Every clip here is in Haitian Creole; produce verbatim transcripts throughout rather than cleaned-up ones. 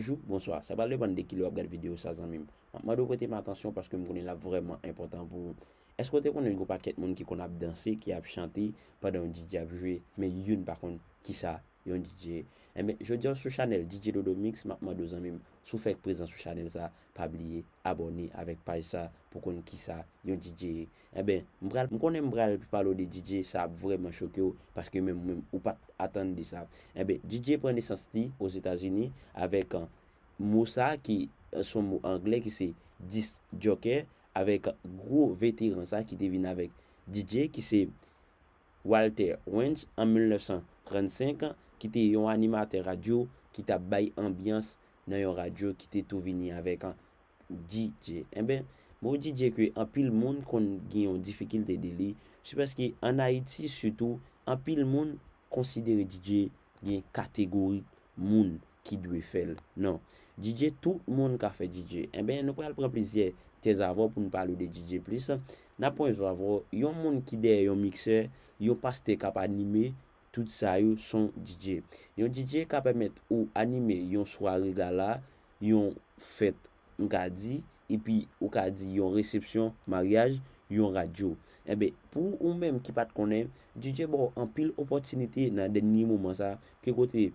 Jou, bonswa. Sa pral depann de kilè w ap gad videyo sa, zanmi m. M ap mande w prete m atansyon paske m konnen l ap vrèman enpòtan pou ou. Èske w te konnen gen yon pakèt moun ki konn ap danse, ki ap chante pandan yon D J ap jwe, men youn pa konn kisa yon D J ye? Enben, jodi a sou chanèl D J Dodo Mix, m ap mande w, zanmi m, si w fèk prezan sou chanèl sa, pa bliye abòne avèk paj sa pou konn kisa yon D J ye. Enben, m pral, m konnen m pral pale w de D J, sa ap vrèman choke w, paske menm ou menm, ou pa t atann de sa. Enben, D J pran nesans li Ozetazini avèk, euh, mo sa ki, euh, se yon mo anglè ki se disc jockey, avèk gwo veteran sa ki te vin avèk D J ki se Walter Wunsch an mil nèf san trannsenk, ki te yon animatè radyo ki t ap bay anbyans nan yon radyo ki te tou vini avèk, an, D J. Enben, mo D J ke anpil moun konn gen yon difikilte de li, se paske ann Ayiti sitou, anpil moun konsidere D J gen kategori moun ki dwe fè l. Non. D J, tout moun ka fè D J. Enben, nou pral pran plizyè tèz avè w pou n pale w de D J plis. N ap pran egzanp avè w, yon moun ki dèyè yon miksè, yon pastè k ap anime, tout sa yo se yon D J. Yon D J ka pèmèt ou anime yon sware gala, yon fèt, m ka di, epi ou ka di yon resepsyon, maryaj, yon radyo. Enben, pou ou menm ki pa t konnen, D J ba w anpil opòtinite nan dènye moman sa, ke kote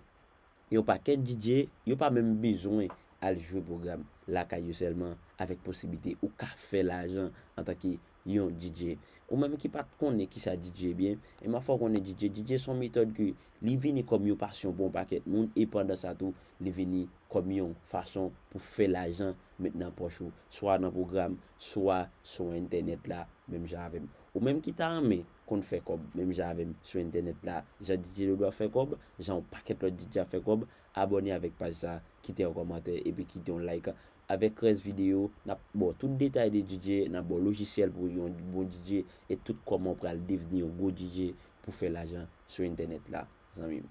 yon pakèt D J, yo pa menm bezwen al jwe pwogram lakay yo sèlman, avèk posiblite ou ka fè lajan antanke yon D J. Ou menm ki pa t konnen kisa D J ye byen, e m ap fè w konnen D J, D J se yon metòd ke li vini kòm yon pasyon pou yon pakèt moun, e pandan sa tou, li vini kòm yon fason pou fè lajan met nan pòch ou, swa nan pwogram, swa sou entènèt la, menm jan avè m. Ou menm ki ta renmen konn fè kòb, menm jan avè m sou entènèt la, jan D J Dodo ap fè kòb, jan yon pakèt lòt D J ap fè kòb, abòne avèk paj sa, kite yon kòmantè, epi kite yon like. Avèk rès videyo, n ap ba w tout detay de D J, n ap ba w lojisyèl pou yon bon D J, e tout kòman w pral devni yon gwo D J pou fè lajan sou entènèt la, zanmi m.